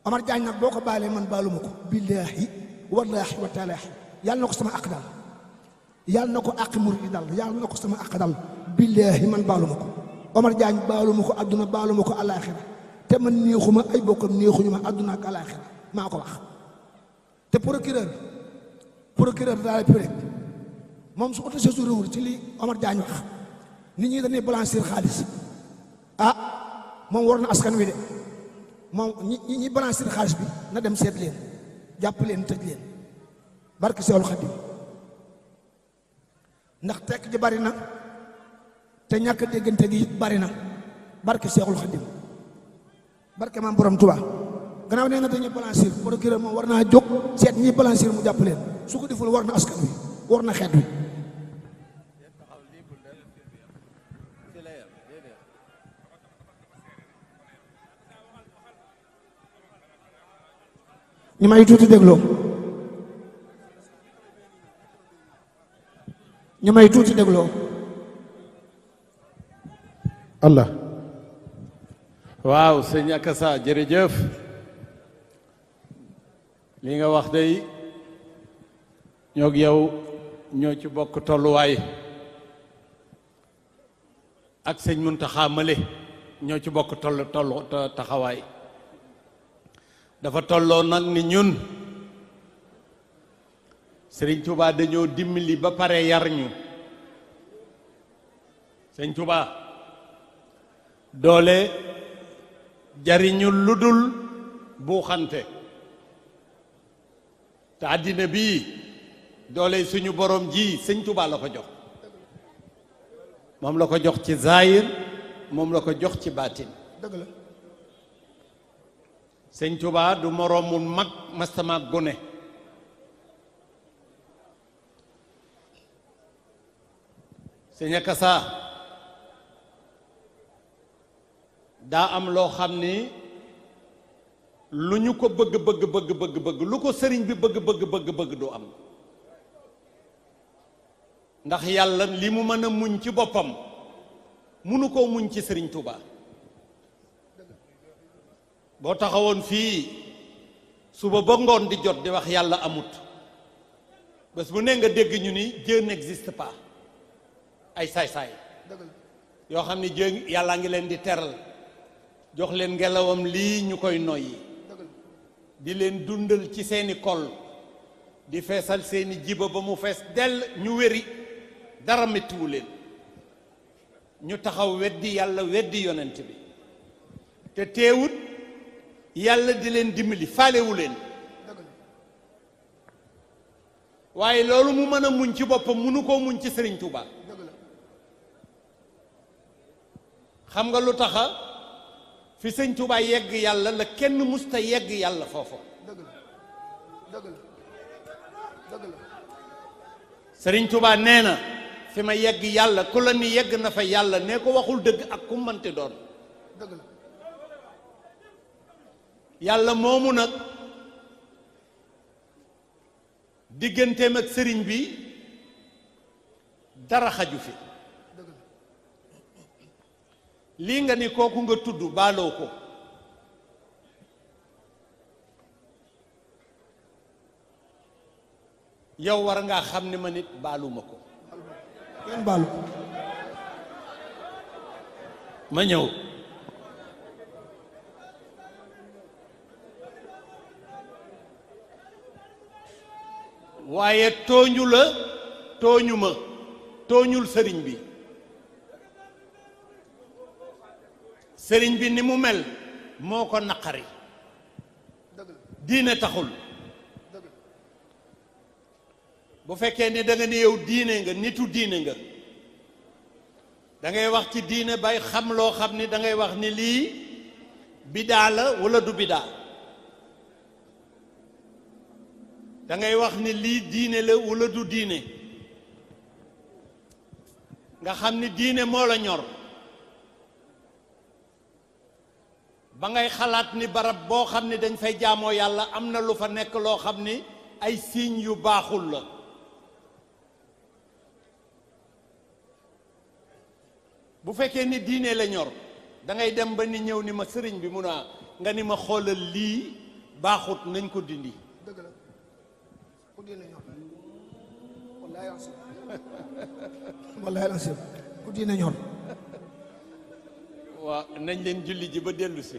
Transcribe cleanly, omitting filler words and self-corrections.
Omar Diagne nag boo ko baalee man baaluma ko billaahi wallaahi wa taalaahi yàlla na ko sama àq dal yàlla na ko àq murid yi dal yàlla na ko sama àq dal billaahi man baaluma ko Omar Diagne baaluma ko adduna baaluma ko alaaxira te man neexuma ay bokkam neexuñu ma adduna ak alaaxira maa ko wax te procureur de la République moom su auto séjour wul ci li Omar Diagne wax nit ñi dañuy blanchir xaalis moom war na askan wi de moom ñi blanchir xaalis bi na dem seet leen jàpp leen tëj leen barke Seexul Xadim ndax tekk ji bari na te ñàkk déggante gi bari na barke Seexul Xadim barke maam borom Tuubaa gannaaw nee na dañuy blanchir procureur moom war naa jóg seet ñi blanchir mu jàpp leen su ko deful war na askan wi war na xeet wi ñu may tuuti dégloo ñu may tuuti dégloo Allah waaw sëñ Akassa jërëjëf li nga wax day ñoog yow ñoo ci bokk tolluwaay ak sëñ Muntaxa Male ñoo ci bokk tollu taxawaay dafa tolloo nag ni ñun Sëriñ Tuubaa dañoo dimbali ba pare yar ñu Sëriñ Tuubaa doole jariñu lu dul buuxante te àddina bii doole suñu borom ji Sëriñ Tuubaa la ko jox moom la ko jox ci zaahir moom la ko jox ci baatin dëgg la Sëñ Tuubaa du moroomu mag mastama gone Sëñ Akassa daa am loo xam ni lu ñu ko bëgg lu ko sëriñ bi bëgg du am ndax yàlla li mu mën a muñ ci boppam munu koo muñ ci Sëriñ Tuubaa boo taxawoon fii suba ba ngoon di jot di wax yàlla amut bés bu ne nga dégg ñu ni Dieu n'existe pas ay saay-saay yoo xam ni Dieu yàllaa ngi leen di teral jox leen ngelawam lii ñu koy noyyi di leen dundal ci seeni kol di feesal seeni jiba ba mu fees dell ñu wéri dara mettiwu leen ñu taxaw weddi yàlla weddi yonent bi te teewut yàlla di leen dimbali faalewu leen waaye loolu mu mën a muñ ci boppam mënu koo muñ ci Sëriñ Tuubaa xam nga lu taxa fi Sëriñ Tuubaa yegg yàlla la kenn musta yegg yàlla foofu Sëriñ Tuubaa nee na fi ma yegg yàlla ku la ni yegg na fa yàlla nee ko waxul dëgg ak ku mënti doon yàlla moomu nag digganteem ak sëriñ bi dara xaju fi lii nga ni kooku nga tudd baaloo ko yow war ngaa xam ni ma nit baaluma ko kenn baalu ma ñëw waaye tooñu la tooñu ma tooñul sëriñ bi sëriñ bi ni mu mel moo ko naqari diine taxul bu fekkee ni da nga ni yow diine nga nitu diine nga da ngay wax ci diine bay xam loo xam ni da ngay wax ni lii bidaa la wala du bidaa da ngay wax ni lii diine la wala du diine nga xam ni diine moo la ñor ba ngay xalaat ni barab boo xam ni dañ fay jaamoo yàlla am na lu fa nekk loo xam ni ay signes yu baaxul la bu fekkee ni diine la ñor da ngay dem ba ni ñëw ni ma sëriñ bi mun a nga ni ma xoolal lii baaxut nañ ko dindi. dëgg la ku diine ñor wallaay lancé wallaay lancé ku diine ñor. waa nañ leen julli ji ba dellu si.